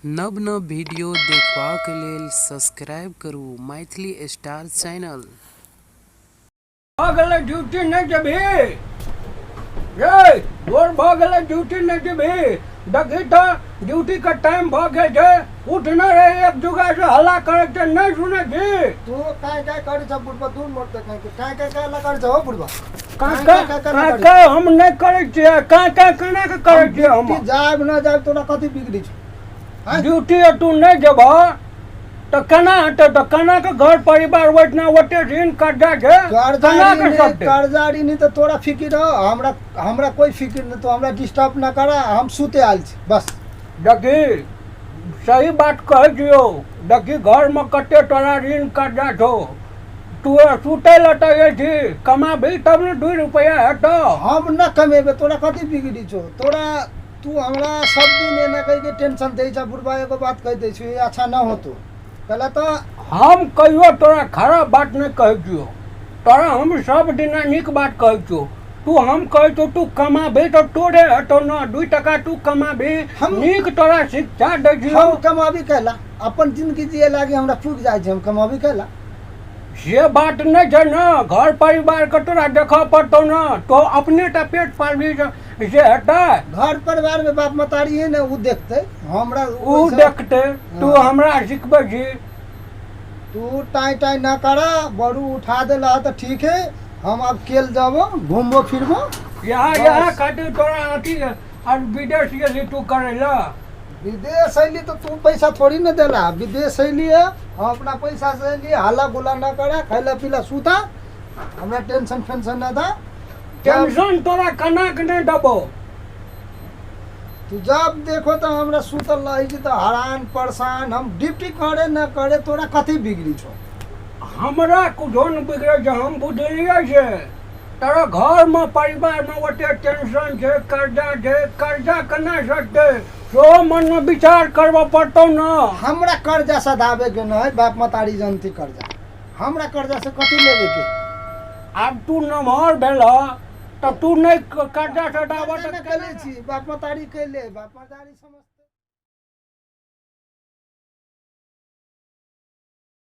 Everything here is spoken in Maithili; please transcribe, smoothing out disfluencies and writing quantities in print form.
नव नव वीडियो देखबाक लेल सब्सक्राइब करू मैथिली स्टार चैनल। भऽ गेलै ड्यूटी नहि जेबही रे? भोर भऽ गेलै, ड्यूटी नहि जेबही? देखही तऽ, ड्यूटीके टाइम भऽ गेल छै। उठ न रे, एक जुगा से हल्ला करै छै, नहि सुनै छी? तू काय काय करै छ बुढ़बा? दूर मरते काय काय काय काय ला करै छ हो बुढ़बा? काय काय काय काय हम नहि करै छियै। काय काय केना के करै छियै हम? जायब न जायब, तोरा कथी बिगड़ी छौ? ड्यूटी तू नहि जेबह तऽ केना हेतै? तऽ केना के घर परिवार ओहिठिना ओते ऋण कर्जा छै, केना के सभते? कर्जा ऋण तऽ तोरा फिकिर हो, हमरा हमरा कोई फिकिर नहीं। तो हमरा डिस्टर्ब ना करा, हम सुते आयल छी बस। देखी, सही बात कहै छियौ। देखी, घरमे कते तोरा ऋण कर्जा छौ। तू सुतै लए तऽ छी, कमाबही तब ने 2 रुपैआ हेतौ। हम न कमेबे, तोरा कथी बिगड़ी छौ तोरा? तू हमरा सब दिन एना कहि के टेंशन दै छ बुढ़बा। एगो बात कहि दै छी, अच्छा न होतो पहले तो। हम कहियो तोरा खराब बात नहि कहै छियौ। तोरा हम सब दिना नीक बात कहै छियौ। तू हम कहै छियौ, तू कमाबही तऽ तोरे हेतौ न। 2 टका तू कमाबही, हम नीक तोरा शिक्षा दै छियौ। हम कमाबी कैला? अपन जिंदगी जिए लागी हमरा फूक जाइ छै, हम कमाबी कैला? से बात नहि छै ने, घर परिवारके तोरा देखऽ पड़तौ ने। तो अपने टा पेट पालबही से हेतै? घर परिवार में बाप मतारी है ने, उ देखते हमरा। उ देखते? तू हमरा सिखबै छी? तू टाइ टाइ न करा बड़ू, उठा देला तऽ ठीक है। हम अब केल जाबो, घूमबो फिरबो। यहाँ यहाँ खातिर तोरा अथी और विदेश गेली तू करै लए? विदेश अयली तऽ तू पैसा थोड़ी न देला। विदेश अयली है, हम अपना पैसा से अयली। हल्ला गुल्ला न करा, खैला पीला सुता, हमरा टेंशन फेंशन न था। टेंशन तोरा केना के नहि देबो? तू जब देखो तऽ हमरा सुतल रहै छी तऽ हरान परेशान। हम ड्यूटी करे न करे, तोरा कथी बिगड़ी छौ? हमरा कुछो नहि बिगड़ै छै। हम बुझलियै छै, तोरा घरमे परिवारमे ओते टेंशन छै, कर्जा छै। कर्जा केना सधतै, सेहो मनमे विचार करबऽ पड़तौ ने। हमरा कर्जा सधाबे के न है। बाप मतारी जनती कर्जा। हमरा कर्जा से कथी लेबे के? आब तू नमहर भेलह तऽ तू नहि कर्जा सधाबऽ तऽ तऽ कैले छी? बाप मतारी कैले, बाप मतारी समझ।